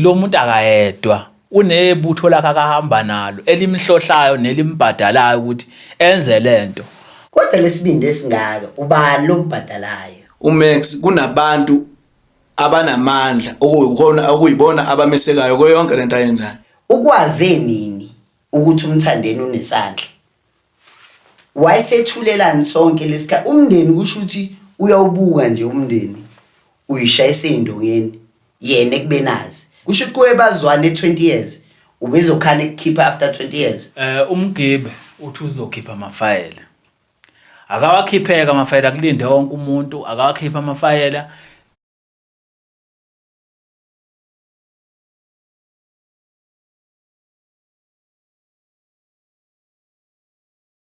Lo muntu akayedwa, unebutho lakhe akahamba nalo elimhlohlayo nelimbhadalayo ukuthi enze lento. Kodwa lesibindi esingaka ubani lombhadalayo? UMax kunabantu abanamandla okuyikona okuyibona abamesekayo kuyo yonke lento ayenzayo. Ukwaze nini ukuthi uMthandeni unesandla? Wayesethulelani sonke lesikhathi? Umndeni kusho ukuthi uyawubuka nje umndeni uyishayisa ey'ndongeni yena ekubenazi. Kusho ukuthi kuye bazwane 20 years ubezokhana ekukhipha after 20 years. Umgibe uthi uzokhipha amafayela. Akawakhipheka amafayela kulinde wonke umuntu, akawakhipha amafayela.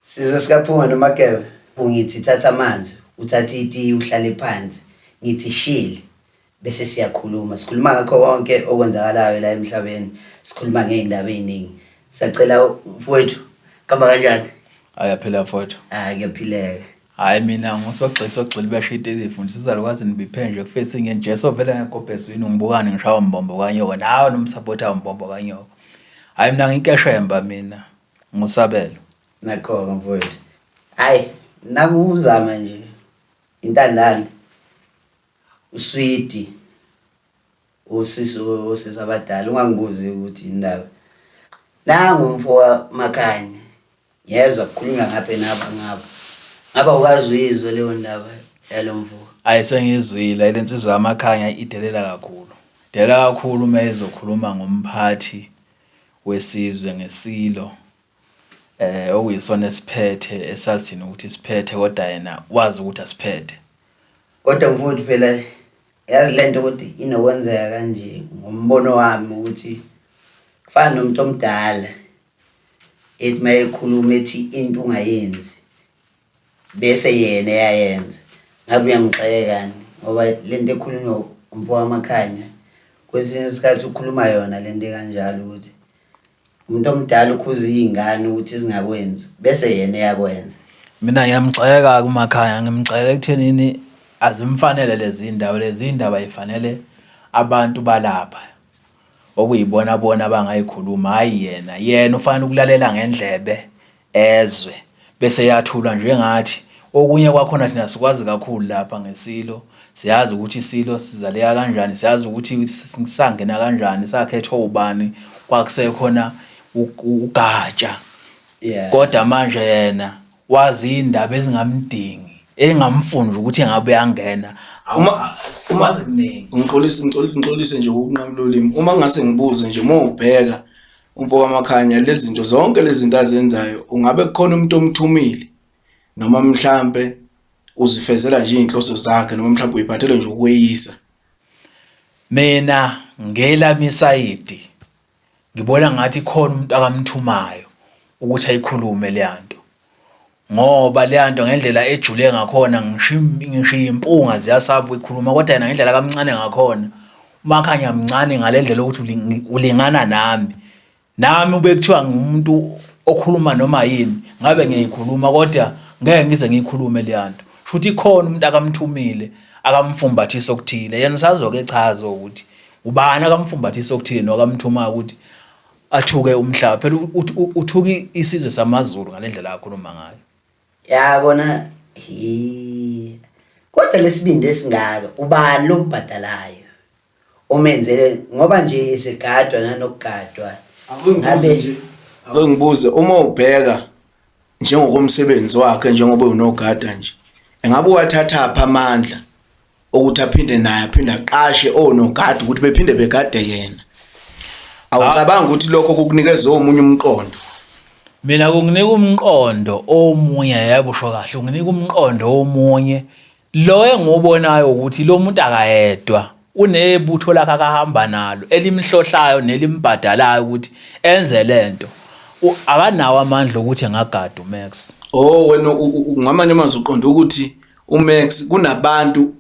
Sizwe sikaPhunga noMageba ngithi thatha amanzi uthathe itiye uhlale phansi ngithi shili bese siyakhuluma sikhuluma ngakho konke okwenzakalayo la emhlabeni sikhuluma ngey'ndaba ey'ningi sacela mfowethu kamba kanjani Ayaphila mfowethu. Hayi kuyaphileka. Hayi mina ngusogxisa ogxila beshita izifundisa izalukwazi nibiphe nje kufacing nje so vele ngegobhezwini ungibukani ngishawa mbombo kanyoko nawe nomsapotha umbombo kanyoko. Hayi mina ngikeshemba mina ngusabelo. Nakho-ke mfowethu. Hayi nakuzama nje intandane uswidi usisi osisi abadala ungangibuzi ukuthi indaba. Nangu umfo waMakhanya ngiyezwa kukhulunywa ngapha napha ngapha. Ngaba ukazi uyizwe leyo ndaba yalo mfo. Ayi sengiyizwile le nsizwa yamakhanya idelela kakhulu. Delela kakhulu uma izokhuluma ngomphathi wesizwe ngesilo okuyisona esiphethe esazi thina ukuthi siphethe kodwa yena wazi ukuthi asiphethe. Kodwa mfowethu phela yazi lento ukuthi inokwenzeka kanje ngombono wami ukuthi kufana nomuntu omdala ethi uma ekhuluma ethi into ungayenzi bese yena eyayenza ngabe uyamgxekani ngoba lento ekhulunywa umfo wamakhanya kwesinye isikhathi ukhuluma yona lento ekanjalo ukuthi umuntu omdala ukhuza iy'ngane ukuthi zingakwenzi bese yena eyakwenza. Mina ngiyamgxeka kuMakhanya, ngimgxeka ekuthenini azimfanele lezi ndaba, lezi ndaba yifanele abantu balapha okuyibona bona abangayikhuluma, hhayi yena. Yena ufanele ukulalela ngendlebe ezwe bese eyathula njengathi. Okunye kwakhona thina sikwazi kakhulu lapha ngeSilo, siyazi ukuthi iSilo sizaleka kanjani, siyazi ukuthi sangena kanjani, sakhethwa ubani, kwakusekhona uGatsha. Yeah. Kodwa manje yena wazi iy'ndaba ezingamdingi, engamfuni nje ukuthi engabe uyangena. Uma Sikwazi kuningi. Ngixolise ngixolise nje ukunqamula ulimi. Uma ngingase ngibuze nje uma ubheka umfo kaMakhanya lezi zinto zonke lezi zinto azenzayo ungabe kukhona umuntu omthumile noma mhlambe uzifezela nje izinhloso zakhe noma mhlambe uyiphathele nje ukweyisa. Mina ngelami isayidi ngibona ngathi khona umuntu akamthumayo ukuthi ayikhulume leyanto. Ngoba leyanto ngendlela ejule ngakhona ngisho ngisho iy'mpunga ziyasaba ukuyikhuluma kodwa yena ngendlela kamncane ngakhona uMakhanya mncane ngale ndlela yokuthi ulingana nami. Nami ube kuthiwa ngiwumuntu okhuluma noma yini ngabe ngiyayikhuluma kodwa ngeke ngize ngiyikhulume leya nto. Shuthi khona umuntu akamthumile akamfumbathisa okuthile yena usazoke echaze ukuthi ubani akamfumbathisa okuthile nokamthumayo ukuthi athuke umhlaba phela uthuka isizwe samaZulu ngale ndlela akhuluma ngayo. Ya kona hi kodwa lesibindi esingaka ubani lombhadalayo omenzele ngoba nje esegadwa nanokugadwa ngabe nje ake ngibuze uma ubheka njengokomsebenzi wakhe njengoba unogada nje engabe uwathathaphi amandla ukuthi aphinde naye aphinde aqashe onogada ukuthi bephinde begade yena awucabanga ukuthi lokho kukunikeza omunye umqondo Mina kunginika umqondo omunye yebo usho kahle unginika umqondo omunye lo engiwubonayo ukuthi lo muntu akayedwa unebutho lakhe akahamba nalo elimhlohlayo nelimbhadalayo ukuthi enze lento akanawo amandla ukuthi engagada uMax. Oh wena ngamanye amazwi uqonda ukuthi uMax kunabantu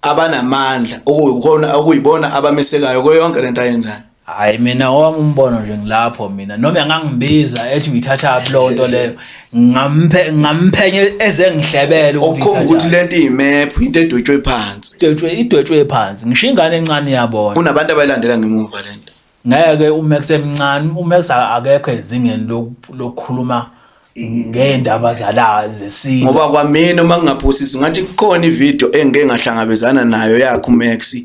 abanamandla okuyikona okuyibona abamesekayo kuyo yonke lento ayenzayo. Hayi mina owami umbono nje ngilapho mina noma engangibiza ethi uyithathaphi leyo nto leyo Ngamphe ngamphenye ezengihlebela ukuthi okukhomba ukuthi lento iyimap, into edwetshwe phansi. Idwetshwe, idwetshwe phansi. Ngisho ingane encane iyabona. Kunabantu abayilandela ngemuva lento. Ngeke uMax emncane, uMax akekho ezingeni lokukhuluma ngey'ndaba zala zesilo. Ngoba kwamina uma ngingaphosisi ngathi kukhona ivideo engike ngahlangabezana nayo yakhe uMax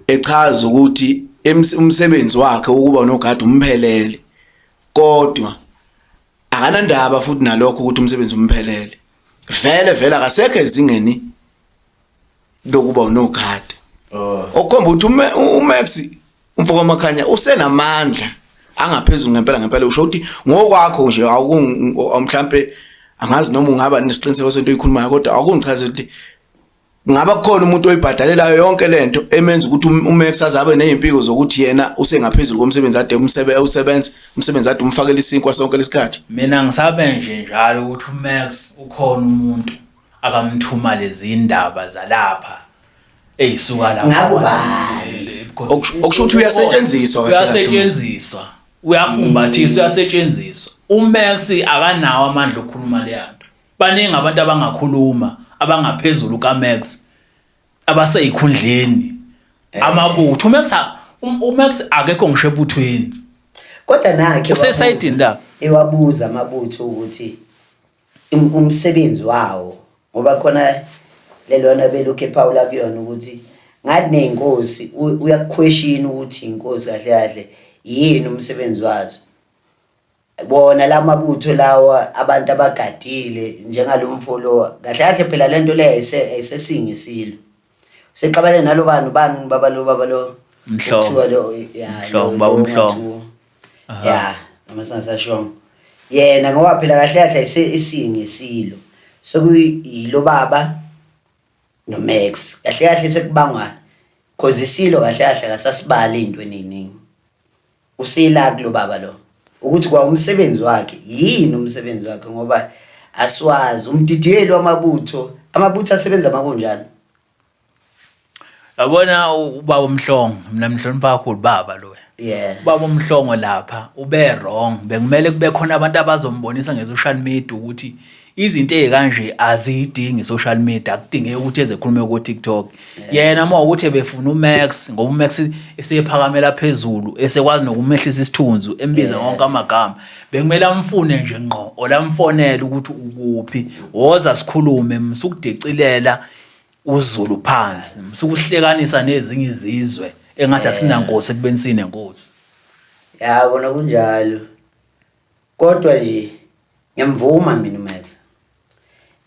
echaza ukuthi umsebenzi wakhe ukuba nogada umphelele, kodwa akanandaba futhi nalokho ukuthi umsebenzi umphelele. Vele vele akasekho ezingeni lokuba unogada. Oh. Okukhomba ukuthi uMax umfo kaMakhanya usenamandla angaphezulu ngempela ngempela. Usho ukuthi ngokwakho nje mhlambe angazi noma ungaba nesiqiniseko sento oyikhulumayo, kodwa akungichazeli ukuthi ngaba kukhona umuntu oyibhadalelayo yonke lento emenza ukuthi uMax azabe nezimpiko zokuthi yena usengaphezulu komsebenzi ade usebenza umsebenzi ade umfakela isinkwa sonke lesikhathi. Mina ngisabe nje njalo ukuthi uMax ukhona umuntu akamthuma lezi ndaba zalapha eyisuka lapha. Ngabe ubani? Okusho ukuthi uyasetshenziswa kahle kahle. Uyasetshenziswa, uyafumbathiswa, uyasetshenziswa. UMax akanawo amandla okukhuluma leyanto. Baningi abantu abangakhuluma abangaphezulu kaMax abaseyikhundleni amabutho. uMax uMax akekho ngisho ebuthweni. Kodwa nakhe usesayidini la. Ewabuza amabutho ukuthi umsebenzi wawo, ngoba khona lelona belokhu ephawula kuyona ukuthi ngathi ney'nkosi uyakukhweshina ukuthi iy'nkosi kahle kahle yini umsebenzi wazo. Bona la mabutho lawa abantu abagadile njengalo mfo lo, kahle kahle phela lento le ayisesingi isilo. Sexabane nalo bani ubani baba lo baba lo Mhlongo. kuthiwa lo ya Mhlongo, lo- baba lo uMhlongo. ongathiwa. Ya, noma singasashongo. Yena ngoba phela kahle kahle isingi isilo. Sekuyilo baba noMax. Kahle kahle sekubangwa cause isilo kahle kahle akasasibali into eningi. Usila kulo baba lo ukuthi kwa umsebenzi wakhe yini umsebenzi wakhe, ngoba asiwazi umdidiyeli wamabutho, amabutho asebenza makunjani. Yabona ubaba uMhlongo, mina mhlonipha kakhulu baba lo. Ubaba uMhlongo lapha ube wrong, bekumele kube khona abantu abazombonisa nge-social media ukuthi izinto ey'kanje aziyidingi i-social media, akudingeki ukuthi eze khulume ko-TikTok. Yena uma ukuthi ebefuna uMax, ngoba uMax esephakamela phezulu, esekwazi nokumehlisa isithunzi, embize wonke amagama, bekumele amfune nje ngqo or amfonele ukuthi ukuphi, woza sikhulume, msukudicilela uZulu phansi, msukuhlekanisa nezinye izizwe engathi asinankosi ekubeni sinenkosi. Ya kona kunjalo. Kodwa nje ngiyamvuma mina uMax.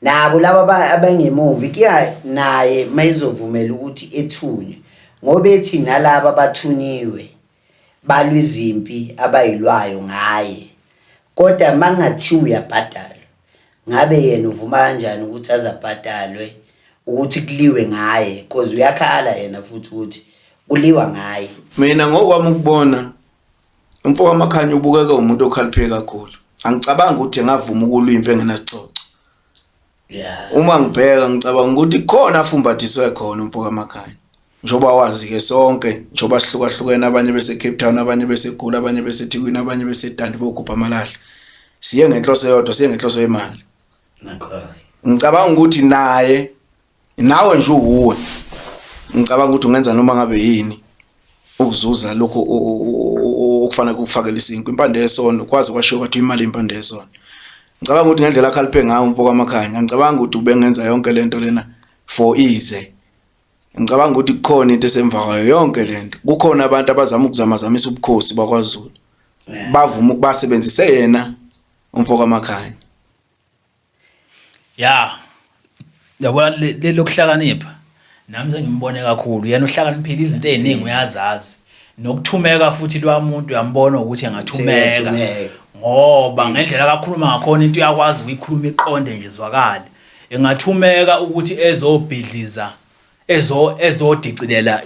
Nabo laba abangemuva inkinga naye mayizovumela ukuthi ethunywe ngoba ethi nalaba abathunyiwe balwa izimpi abayilwayo ngaye. Kodwa mangathiwa uyabhadalwa ngabe yena uvuma kanjani ukuthi aze abhadalwe ukuthi kuliwe ngaye, cause uyakhala yena futhi ukuthi kuliwa ngaye. Mina ngokwami ukubona umfo kaMakhanya ubukeka umuntu okhaliphe kakhulu. Angicabangi ukuthi engavuma ukulwa impi engenasicoco. Yeah. Uma ngibheka ngicabanga ukuthi khona afumbathiswe khona umfo kaMakhanya. Njengoba wazi-ke sonke njengoba sihlukahlukene, abanye bese Cape Town, abanye beseGoli, abanye beseThekwini, abanye beseDandi bogubha amalahle. Siye ngenhloso eyodwa, siye ngenhloso yemali. Nakho-ke. Ngicabanga ukuthi naye nawe nje uwuwe. Ngicabanga ukuthi ungenza noma ngabe yini ukuzuza lokho okufanele kukufakele isinkwa. Impande yesono kwaze kwashiwo kwathi imali impande yesono. Ngicabanga ukuthi ngendlela akhaliphe ngayo umfo kaMakhanya, ngicabanga ukuthi ubengenza yonke lento lena for ize. Ngicabanga ukuthi kukhona into esemva kwayo yonke lento. Kukhona abantu abazama ukuzamazamisa ubukhosi bakwaZulu. Bavuma ukubasebenzise yena umfo kaMakhanya. Ya. Yabona lokuhlakanipha nami sengimbone kakhulu yena uhlakaniphile izinto eziningi uyazazi nokuthumeka futhi lwamuntu uyambona ukuthi engathumeka ngoba ngendlela akakhuluma ngakhona into uyakwazi ukuyikhuluma iqonde nje izwakale engathumeka ukuthi ezobhidliza ezo ezodicilela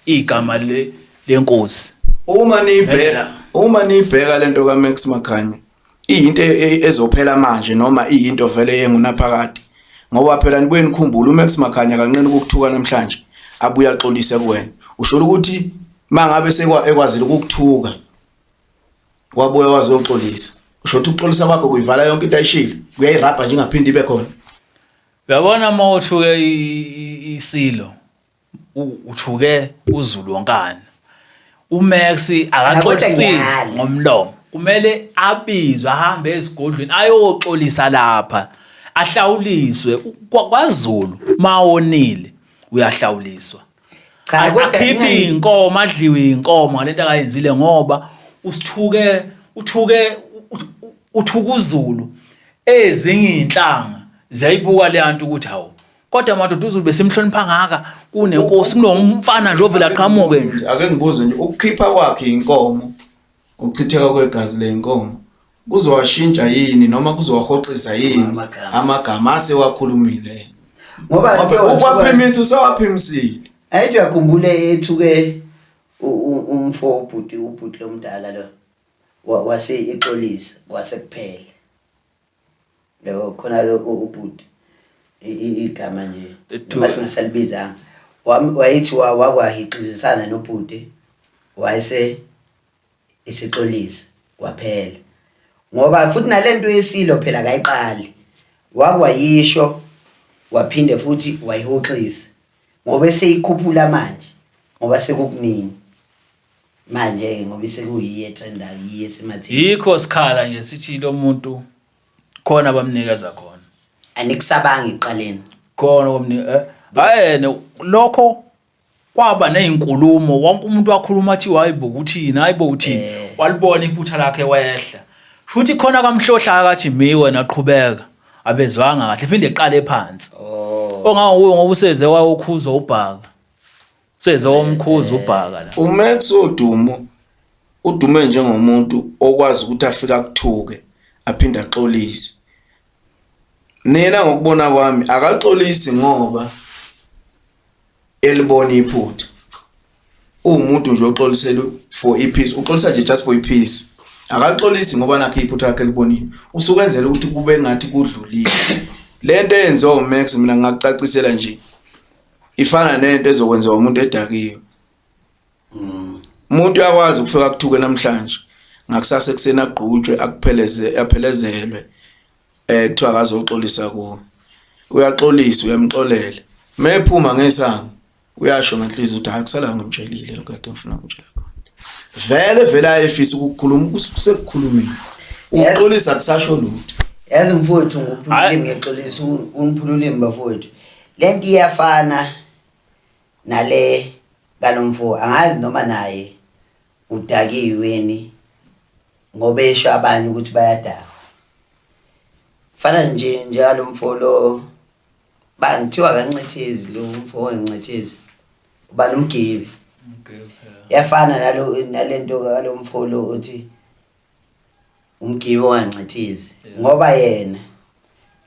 igama lenkosi. Uma nibheka lento kaMax Makhanya iyinto ezophela manje noma iyinto vele yengunaphakade, ngoba phela nibuye nikhumbule uMax Makhanya kanqeni ukukuthuka namhlanje abuye axolise kuwena. Usho ukuthi mangabe ekwazile ukukuthuka wabuya wazoxolisa. Usho ukuthi ukuxolisa kwakho kuyivala yonke into ayishilo, kuyayirabha nje ingaphinde ibe khona. Uyabona uma uthuke isilo uthuke uZulu wonkana. UMax akaxolisile ngomlomo. Kumele abizwe ahambe ezigodlweni ayoxolisa lapha ahlawuliswe kwaZulu mawonile uyahlawuliswa. Cha kodwa akhiphe inkomo adliwe inkomo ngalento akayenzile ngoba usithuke uthuke uthuka uZulu ezinye inhlanga ziyayibuka le nto ukuthi hawu kodwa madoda uZulu besimhlonipha ngaka kunenkosi kunomfana nje ovela qhamuke nje. Ake ngibuze nje ukukhipha kwakhe inkomo ukuchitheka kwegazi lenkomo kuzowashintsha yini noma kuzowahoxisa yini amagama asewakhulumile ngoba ukwaphimisa usewaphimisile. Ayithi uyakhumbula ethuke umfo ubhuti ubhuti lomdala lo wase exolisa kwase kuphela yabo khona lo ubhuti igama nje noma singasalibizanga wayethi wakwahixizisana nobhuti wayese isixolisa kwaphela ngoba futhi nalento yesilo phela akayiqali wakwayisho waphinde futhi wayihoxisa ngoba eseyikhuphula manje ngoba sekukuningi manje ngoba sekuyiye trendayo yiye sematheni. Yikho sikhala nje sithi lo muntu khona abamnikeza khona. Anikusabanga ekuqaleni. Khona abamnika eh ayene lokho kwaba nezinkulumo wonke umuntu wakhuluma athi hayibo uthini hayibo uthini eh. Walibona iphutha lakhe wehla futhi khona kamhlohla akathi mi wena qhubeka abezwanga kahle phinde eqale phansi oh. Onganguye ngoba useze wayokhuzwa ubhaka seze womkhuza ubhaka la. UMax Odumo udume njengomuntu okwazi ukuthi afike akuthuke aphinde axolise. Mina ngokubona kwami akaxolisi ngoba elibona iphutha. Uwumuntu nje oxolisela for ipeace, uxolisa nje just for ipeace. Akaxolisi ngoba nakho iphutha lakhe elibonile. Usukenzela ukuthi kube ngathi kudlulile. Lento eyenziwa uMax mina ngingakucacisela nje ifana nento ezokwenziwa umuntu edakiwe. Umuntu uyakwazi ukufika kuthuke namhlanje ngakusasa ekuseni agqutshwe akupheleze aphelezelwe eh kuthiwa akazoxolisa kuwe. Uyaxolisa uyamxolela. Mephuma ngesango uyasho ngenhliziyo ukuthi hayi kusala ngimtshelile lokho kade ngifuna ukutshela khona. Vele vele ayefisa ukukhuluma usekukhulumile. Ukuxolisa kusasho lutho. Yazi mfowethu nguphululimi ngiyaxolisa uniphululimi bafowethu. Lento iyafana nale kalomfo angazi noma naye udakiwe ngoba esho abanye ukuthi bayadakwa. Fana nje njalo mfo lo bani kuthiwa kancithizi lo mfo wencithizi ubani umgibe. Yafana nalo nalento kalomfo lo uthi umgibe wangancithizi ngoba yena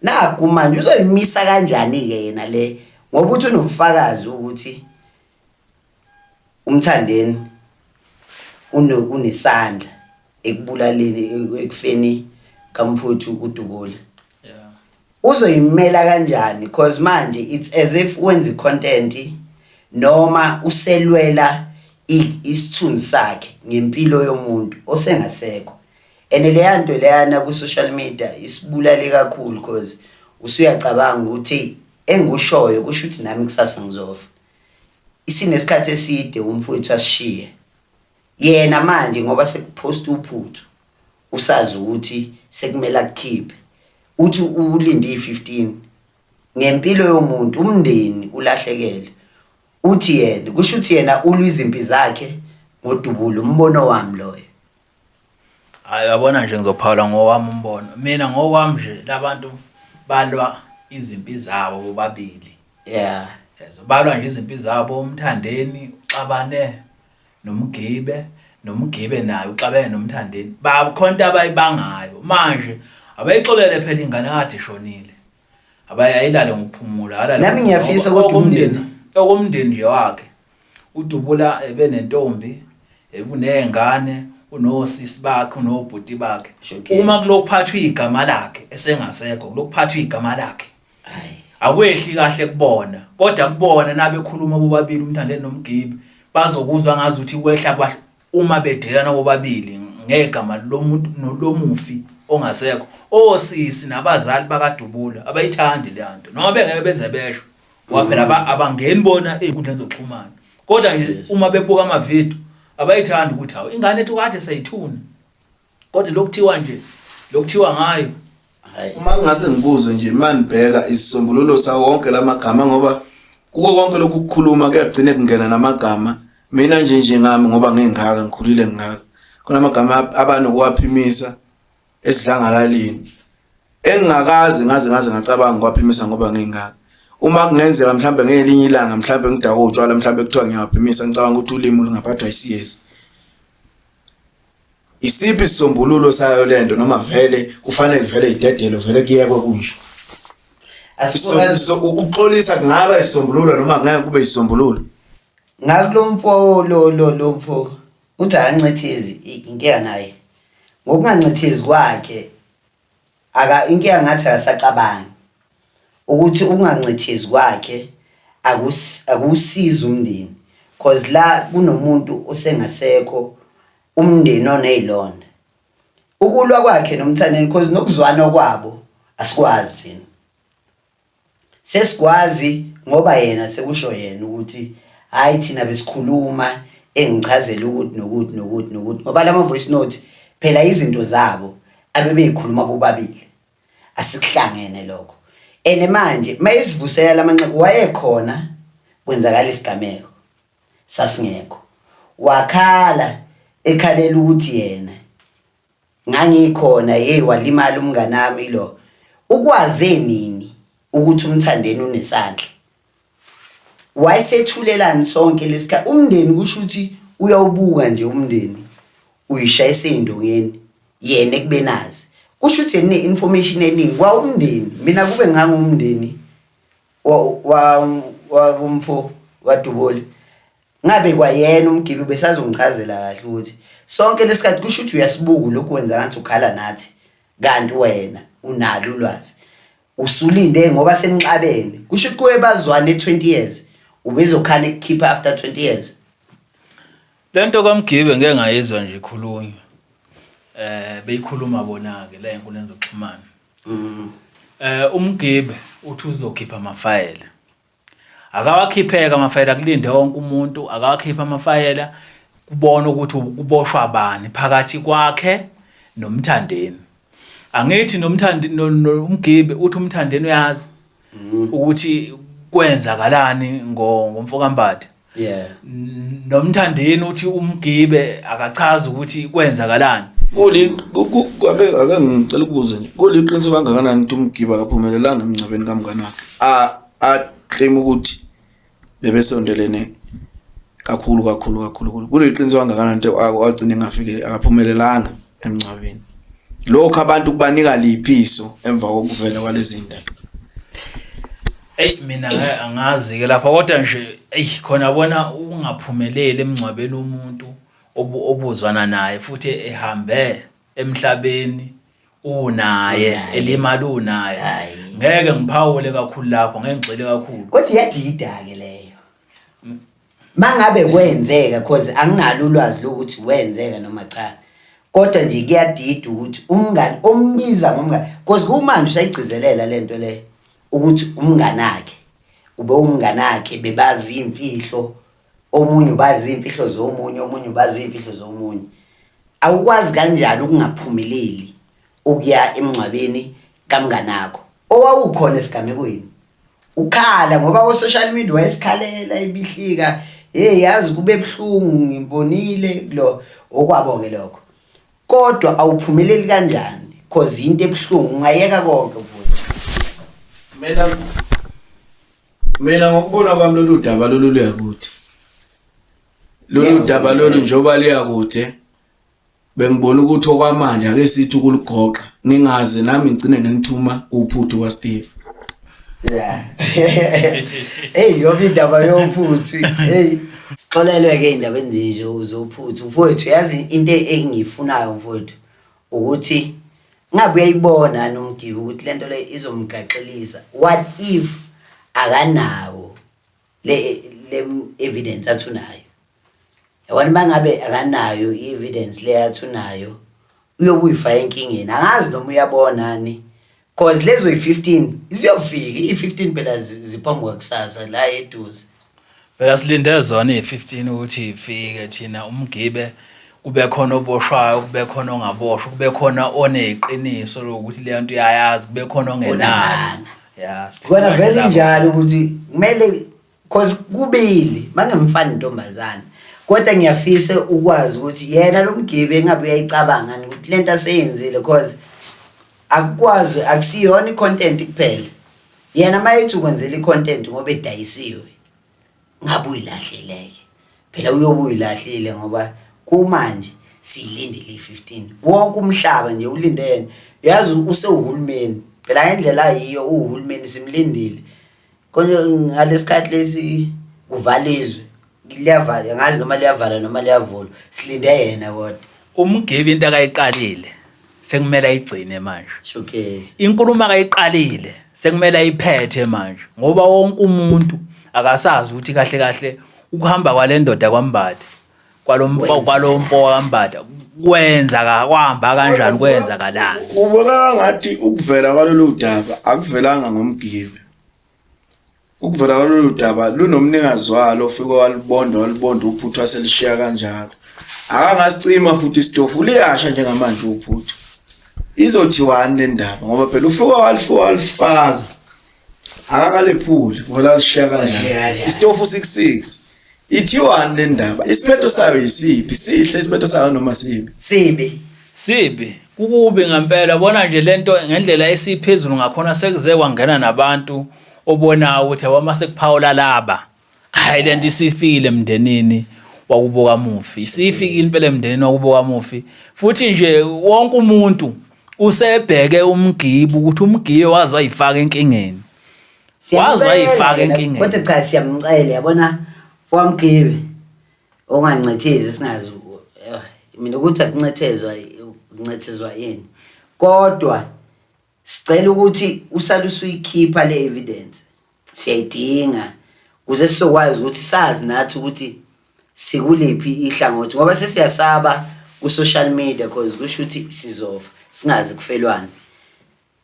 naku manje uzoyimisa kanjani ke yena le ngoba uthi unobufakazi ukuthi uMthandeni unesandla ekubulaleni ekufeni kamfuthu uDubula. Uzoyimela kanjani cause manje it's as if wenza content noma uselwela isithunzi sakhe ngempilo yomuntu osengasekho. And leya nto leyana ku-social media isibulale kakhulu cause usuyacabanga ukuthi engikushoyo kusho ukuthi nami kusasa ngizofa. Isinesikhathi eside umfowethu asishiye. Yena manje ngoba sekuphosta uphuthu usazi ukuthi sekumele akukhiphe. Uthi ulinde i-15 ngempilo yomuntu umndeni ulahlekelwe. Uthi yena kusho ukuthi yena ulwa izimpi zakhe ngodubulo umbono wami loyo. Hayi yabona nje ngizophawula ngowami umbono. Mina ngokwami nje labantu balwa izimpi zabo bobabili. Yeah. Yezwa balwa nje izimpi zabo uMthandeni uxabane noMgibe noMgibe naye uxabene noMthandeni. Bakhona into abayibangayo manje abayixolele phela ingane kade ishonile. Abayilale ngokuphumula alale. Nami ngiyafisa kodwa umndeni okomndeni nje wakhe uDubula ebenentombi ebunezingane unosisi bakhe unobhuti bakhe uma kulokuphathwa igama lakhe esengasekho kulokuphathwa igama lakhe akwehli kahle kubona kodwa kubona nabekhuluma bobabili uMthandeni noMgibe bazokuzwa ngazi ukuthi kwehla uma bedelana bobabili ngegama lomuntu nolomufi. ongasekho. Osisi nabazali bakaDubula abayithandi le nto noma bengeke beze besho ngoba phela abangeni bona ey'nkundleni zokuxhumana, kodwa nje uma bebuka amavidiyo abayithandi ukuthi hawu ingane ethu kade sayithuna, kodwa lokuthiwa nje lokuthiwa ngayo. Uma ngingase ngibuze nje, uma nibheka isisombululo sawo wonke lamagama, ngoba kuko konke lokhu kukhuluma kuyagcine kungena namagama. Mina nje njengami ngoba ngingaka ngikhulile ngingaka, khona amagama abanokuwaphimisa esidlangalaleni engingakaze ngaze ngaze ngacabanga ukwaphimisa ngoba ngingaka. Uma kungenzeka mhlambe ngelinye ilanga mhlambe ngidakwe utshwala mhlambe kuthiwa ngiyawaphimisa, ngicabanga ukuthi ulimi lungaphathwa isiyezi. Isiphi isisombululo sayo lento noma vele kufanele vele idedelo vele kuyekwe kunje? Ukuxolisa kungaba isisombululo noma ngeke kube isisombululo? Ngakulo mfo lo lo lo mfo uthi akancithizi inkinga naye ngokungancithizi kwakhe aka inkinga ngathi akasacabangi ukuthi ukungancithizi kwakhe akusizi umndeni cause la kunomuntu osengasekho umndeni onezilonda ukulwa kwakhe nomthandeni cause nokuzwana kwabo asikwazi thina Sesikwazi ngoba yena sekusho yena ukuthi hhayi thina besikhuluma engichazela ukuthi nokuthi nokuthi nokuthi ngoba lama voice note phela izinto zabo abebeyikhuluma bobabili asikuhlangene lokho and manje mayesivusela lamanxeba wayekhona kwenzakala isigameko sasingekho wakhala ekhalela ukuthi yena Ngangikhona hey walimala umnganami lo. Ukwaze nini ukuthi uMthandeni unesandla? Wayesethulelani sonke lesikhathi? Umndeni kusho ukuthi uyawubuka nje umndeni uyishayisa ey'ndongeni yena ekubenazi. Kusho ukuthi yena une-information eningi kwawumndeni. Mina kube ngangumndeni wakumfo waDubuli Ngabe kwayena umgibe ubesazongichazela kahle ukuthi sonke lesikhathi kusho ukuthi uyasibuka lokhu wenza ngathi ukhala nathi kanti wena unalo ulwazi usulinde ngoba senixabene kusho ukuthi kuye bazwane 20 years ubezokhala ekukhipha after 20 years. Lento kaMgibe ngeke ngayizwa nje ikhulunywa. Beyikhuluma bona ke la enkundleni zokuxhumana. UMgibe uthi uzokhipha amafayela. Akawakhipheke amafayela kulinde wonke umuntu, akawakhiphe amafayela kubona ukuthi kuboshwa bani phakathi kwakhe noMthandeni. Angithi noMthandi uMgibe uthi uMthandeni uyazi ukuthi kwenzakalani ngomfokaMbatha. Yeah. NoMthandeni uthi uMgibe akachazi ukuthi kwenzakalani. Kuli ake ake ngicela ukubuza nje. Kuliqiniso kangakanani ukuthi uMgibe akaphumelelanga emngcwabeni kamngane wakhe? A a claim ukuthi bebesondelene kakhulu kakhulu kakhulu kakhulu. Kuliqiniso kangakanani ukuthi wagcina engafike akaphumelelanga emngcwabeni. Lokho abantu kubanika liphi iso emva kokuvela kwalezi ndaba? Eyi mina angazi ke lapha kodwa nje eyi khona bona ukungaphumeleli emngcwabeni womuntu obuzwana naye futhi ehambe emhlabeni unaye elimala unaye ngeke ngiphawule kakhulu lapho ngeke ngigxile kakhulu kodwa iyadida-ke leyo mangabe kwenzeka cause anginalo ulwazi lokuthi wenzeka noma cha kodwa nje kuyadida ukuthi umngani ombiza ngomngani cause kumanje usayigcizelela lento le ukuthi umnganakhe ube umnganakhe bebazi imfihlo omunye ubazi imfihlo zomunye omunye ubazi imfihlo zomunye awukwazi kanjani ukungaphumeleli ukuya emngcwabeni kamnganakho owawukhona esigamekweni ukhala ngoba ko social media wayesikhalela ibihlika hey yazi kube buhlungu ngibonile lo okwabo ke lokho kodwa awuphumeleli kanjani cause into ebuhlungu ungayeka konke mfowethu. Mina ngokubona kwami lolu daba lolu luyakude. Lolu daba lolu njengoba liyakude bengibona ukuthi okwamanje ake sithi ukulugoqa ngingaze nami ngigcine ngilithuma uphuthu kwaSteve. Yeah. Hey ngoba indaba yophuthu. Hey sixolelwe ke indaba enje zophuthu. Mfowethu yazi into engiyifunayo mfowethu ukuthi ngabe uyayibona nomgibe ukuthi lento le izomgaxelisa. What if akanawo le le evidence athi unayo? Yabona mangabe akanayo i-evidence le athi unayo. Uyobe uyifaka enkingeni, angazi noma uyabonani, cause lezo yi-15 ziyofika, i-15 phela ziphambuka kusasa la eduze. Phela silinde zona iyi-15 ukuthi ifike thina umgibe kube khona oboshwayo, kube khona ongaboshwa, kube khona oneqiniso lokuthi leyo nto uyayazi, kube khona ongenalo. Ya, kona vele injalo ukuthi kumele cause kubili mangemfana intombazane, kodwa ngiyafisa ukwazi ukuthi yena lo mgibe engabe uyayicabanga ukuthi lento aseyenzile, cause akukwazi, akusiyona i-content kuphela. Yena uma ethi ukwenzela i-content ngoba edayisiwe, ngabe uyilahleleke phela, uyobe uyilahlile ngoba kumanje siyilindile i-15, wonke umhlaba nje ulinde yena. Yazi usewuhulumeni phela ngendlela ayiyo, uwuhulumeni, simlindile. Konje ngalesikhathi lesi kuvala izwe, liyavala, angazi noma liyavala noma liyavulwa, silinde yena kodwa. Umgibe into akayiqalile sekumele ayigcine manje. Showcase. Inkulumo akayiqalile sekumele ayiphethe manje ngoba wonke umuntu akasazi ukuthi kahle kahle ukuhamba kwale ndoda kwaMbatha kwalomfo kwalomfo kaMbatha kwenza kwahamba kanjani, kwenzakalani. Kubukeka ngathi ukuvela kwalolu daba akuvelanga ngomgibe. Ukuvela kwalolu daba lunomnikazi walo ofike walibonda walibonda uphuthu waselishiya kanjalo. Akangasicima futhi isitofu liyasha njengamanje uphuthu. Izothiwani le ndaba ngoba phela ufike walifika walifaka. Akakalephuli vele alishiya kanjalo. Isitofu 66. Ithiwani le ndaba? Isiphetho sayo yisiphi? Sihle isiphetho sayo noma sibi? Sibi. Sibi. Kukubi ngempela bona nje lento ngendlela esiphezulu ngakhona sekuze kwangena nabantu obonayo ukuthi yabo mase kuphawula laba. Hayi lento isifikile emndenini wakubo kamufi. Isifikile impela emndenini wakubo kamufi. Futhi nje wonke umuntu usebheke umgibe ukuthi umgibe waze wayifaka enkingeni. Waze wayifaka enkingeni. Kodwa cha siyamcela yabona fowamgibe ongancethezi singazi mina ukuthi akuncethezwa ukuncethezwa yini, kodwa sicela ukuthi usale usuyikhipha le evidence, siyayidinga ukuze sizokwazi ukuthi sazi nathi ukuthi sikuliphi ihlangothi, ngoba sesiyasaba ku-social media cause kusho ukuthi sizofa singazi kufelwane.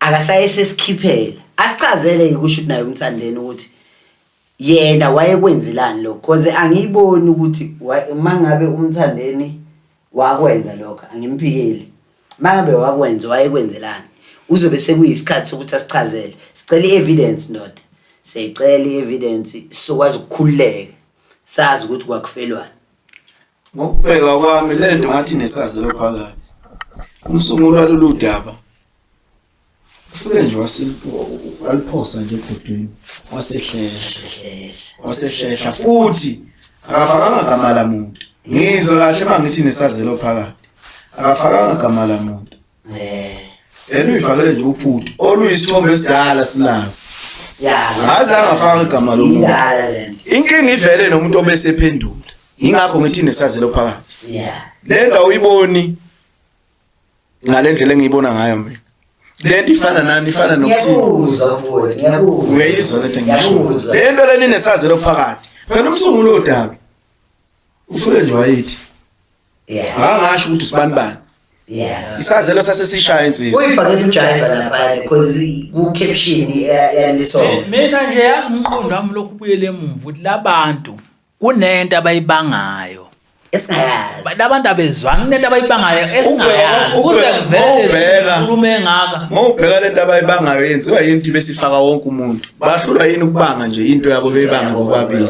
Akasaye sesikhiphela asichazele kusho ukuthi naye umthandeni ukuthi yena wayekwenzelani lokho, cause angiyiboni ukuthi uma ngabe umthandeni wakwenza lokho, angimphikeli, uma ngabe wakwenza wayekwenzelani, uzobe sekuyisikhathi sokuthi asichazele. Sicela i-evidence ndoda, siyayicela i-evidence sizokwazi ukukhululeka sazi ukuthi kwakufelwani. Ngokubheka kwami le nto ngathi nesazelo phakathi. Umsunguli walolu daba ufike nje waliphosa nje ebhodweni wasehlehla, wasehlehla futhi akafakanga gama lamuntu. Ngizwe kahle uma ngithi nesazelo phakathi, akafakanga gama lamuntu. Yena uyifakele nje uphuthu oluyisithombe esidala sinazi. Ya, Ngaze angafaka igama lomuntu. Indala lento. Inkinga ivele nomuntu obesephendula. Ingakho ngithi nesazelo phakathi. Le nto awuyiboni ngale ndlela engiyibona ngayo mina. Le nto ifana nani, ifana nokuthi Ngiyakuzwa mfowethu, ngiyakuzwa. Uyayizwa lento engisho. Ngiyakuzwa. Le nto leni inesazelo phakathi. Phela umsunguli wodaba ufike nje wayithi Angasho ukuthi usibani bani. Isazelo sasesishaya insizwa. Uyifakele uJaiva lapha because ku caption yale song. Mina nje yazi umqondo wami lokhu ubuyele emuva ukuthi labantu kunento abayibangayo. Esingayazi. Labantu abezwani kunento abayibangayo esingayazi. Kuze kuvele inkulumo engaka. Ngobheka lento abayibangayo yenziwa yini ukuthi besifaka wonke umuntu. Bahlulwa yini ukubanga nje into yabo beyibanga bobabili.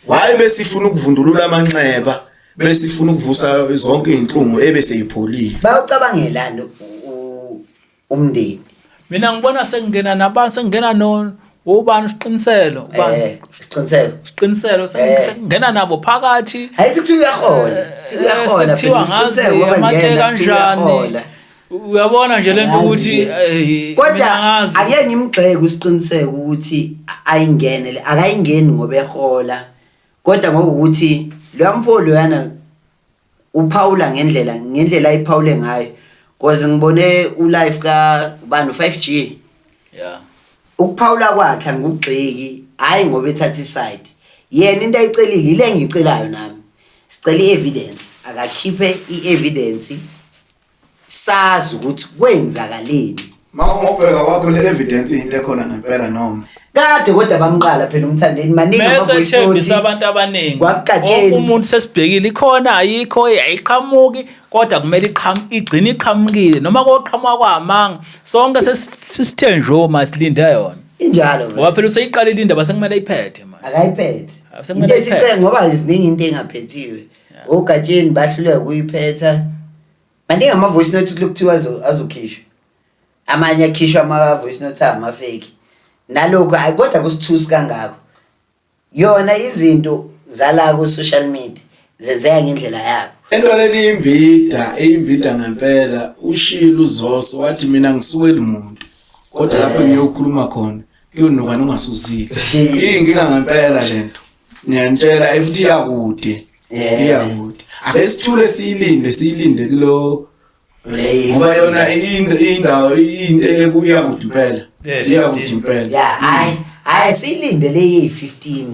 Why besifuna ukuvundulula amanxeba, besifuna ukuvusa zonke izinhlungu ebeseyipholile. Bawucabangelani umndeni? Mina ngibona sengingena nabantu, sengingena no ubani uSiqiniselo, ubani? Siqiniselo. Siqiniselo, sengingena nabo phakathi. Hayi kuthiwa uyahola, kuthiwa uyahola, Sekuthiwa ngazi amate kanjani. Uyabona nje lento ukuthi kodwa ake ngimgxeke uSiqiniseko ukuthi ayingene le, akayingeni ngoba ehola, kodwa ngokuthi lo mfo loyana uphawula ngendlela ayiphawule ngayo, cause ngibone ulive ka ubani 5G. Ukuphawula kwakhe angikugxeki, hayi ngoba ethatha iside. Yena into ayicelile ile engiyicelayo nami. Sicela i-evidence, akakhiphe i-evidence. Sazi ukuthi kwenzakaleni. Mawubheka kwakho le evidence into ekhona ngempela noma Kade kodwa bamqala phela uMthandeni, maningi Mese ama-voice ethembisa note. abantu abaningi. Kwakugatsheni. Wonke umuntu sesibhekile ikhona ayikho, ayiqhamuki, kodwa kumele iqham igcine iqhamukile noma koqhamuka kwamanga. Sonke sesithe nje uma silinde yona. Injalo vele. Ngoba phela useyiqalile indaba, sekumele ayiphethe manje. Akayiphethe. Sekumele Into ayiphethe. esicela ngoba ziningi into engaphethiwe. Ogatsheni bahluleka ukuyiphetha. Maningi ama-voice note kulokuthiwa azokhishwa. Amanye akhishwa ama-voice note angama-fake. Nalokho hayi, kodwa kusithusi kangako. Yona izinto zala ku-social media zenzeka ngendlela yabo. Into leli imbida, imbida ngempela. Ushilo uZoso wathi mina ngisukeli muntu. Kodwa lapho ngiyokhuluma khona kuyonuka nongasuzile. Iyinkinga ngempela lento. Ngiyanitshela futhi iyakude. Iyakude. Ake sithule siyilinde, siyilinde kulo ngoba yona indawo into ekuya kude impela. Yeah, Iyakude impela. Ya, hayi hayi, siyilinde le yeyi-15.